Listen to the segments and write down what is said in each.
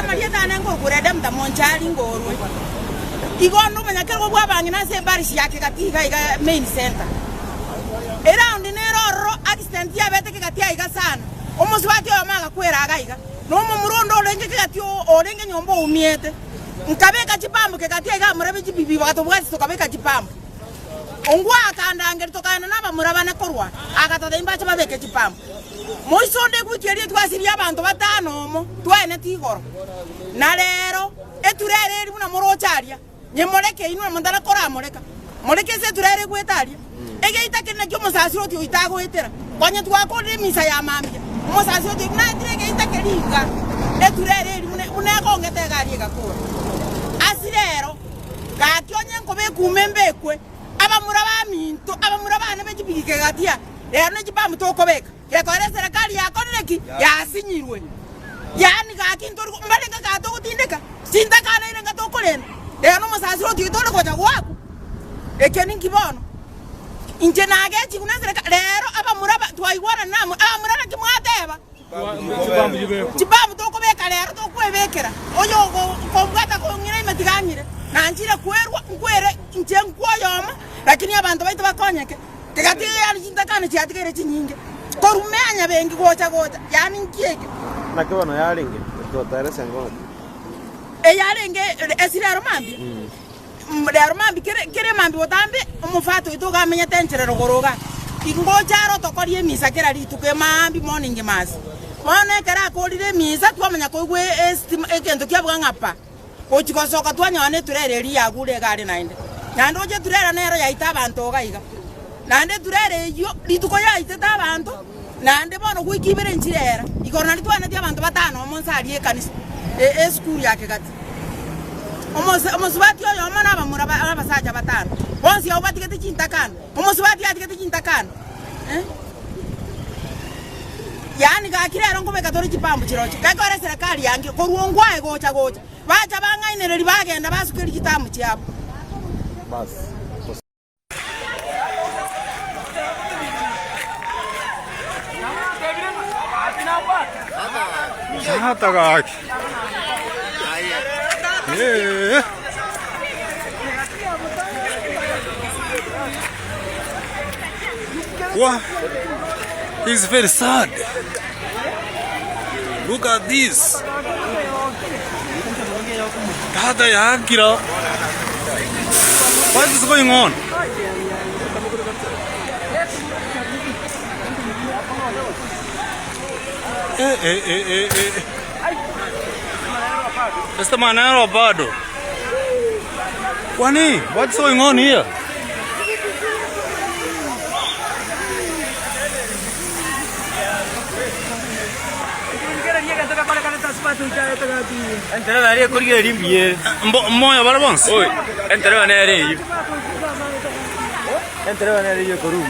amarieta ane nkorokwa Redemptor Monchari ngorwe. Igo onde omonyakerogo bw'abang'ina ase eparish ya Kegati iga iga main centre. Eround nere ororo accident yabete Kegati aiga sana, omosubati oyomo agakwera iga iga, na omomura onde orenge Kegati orenge nyomba oumiete. Nkabeka chipambu Kegati aiga abamura be chibibi bagatobwatisia tokabeka chipambu. Ongwe akandangeria tokaenda nabamura bane korwa, agatotebia mbache babeke chipambu. Moiso onde egwiki eria twasirie abanto batano omo, twaenete igoro. Na rero eturere eria buna moroche aria, nyemoreke inwe na monto koramoreka. Moreke ase eturere egwete aria. Egeita keria nakio omosasiroti oito agoetera. Konya twakorire emisa ya mambia, omosasiroti oito naetire egeita keria iga, eturere eria buna buna egongete iga aria egakora. Ase rero, gaki onye nkobekwa ume mbekwe, abamura baminto, abamura bane be chipigiki gati aa, rero ne chipambu tokobeka. Gekogera eserekari yakorire ki? Yasinyirwe. Yaani gaki ntori mbarenge kaa togotindeka, chintakana ire nga tokorenda. Rero nomosasiroti oito ore gocha goakwa. Ekio ninki bono? Inche nagechigwe na eserekari, rero abamura ba twaigwanana na abamura naki mwateba? Chipambu tokobeka rero tokwebekera, oyo okombwata kong'ira ime tiga ang'ire. Nanchire kwerwa, nkwere inche nkwe oyomo, lakini abanto baito bakonyeke. Egati eye yaani chintakana chiatigaire chinyinge, korwa Meanyabengi gocha gocha, yaani nki ekio? Naki bono yarenge totarese ng'ondi. Eyarenge esi rero mambia, rero mambia kere kere mambia botambe, omofati oito iga amenyete enchera rogoro igaa, ngocha are otokoria emisa kera rituko emaambia morning mass. Bono ekero akorire emisa twamanya koigwa estima egento kiabuga ng'a pa. Gochia gosoka twanyora neturera eria yagure egari naende. Naende gochia eturera nero yaita abanto iga iga. Naende eturera eyio rituko yaitete abanto, naende bono goika ibere nchire era. Igoro nario twanetie abanto batano omo nse aria ekanisa esukuru ya Kegati. Omose omosubati oyomo na abamura ba abasacha batano. Bonsi abwo batigete chintakana. Omosubati atigete chintakana eh. Yaani gaki rero nkobeka tore chipambu chirochio, gekore eserekari yange korwa ongwae gocha gocha, bacha bang'ainereria bagenda basukeria chitamu chiabo. Tata gaki. Eeh. Wah. It's very sad. Look at this. Tata yakira. What is going on? Eh, eh, eh, eh, eh. Este manero bado. Kwani, what's going on here? Entereba eria ekorigereria mbuya ere. Mbo- Moyo bare bonsi? Oi, entereba nere eyio. Entereba nere eyio ekoruma.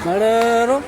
Marero.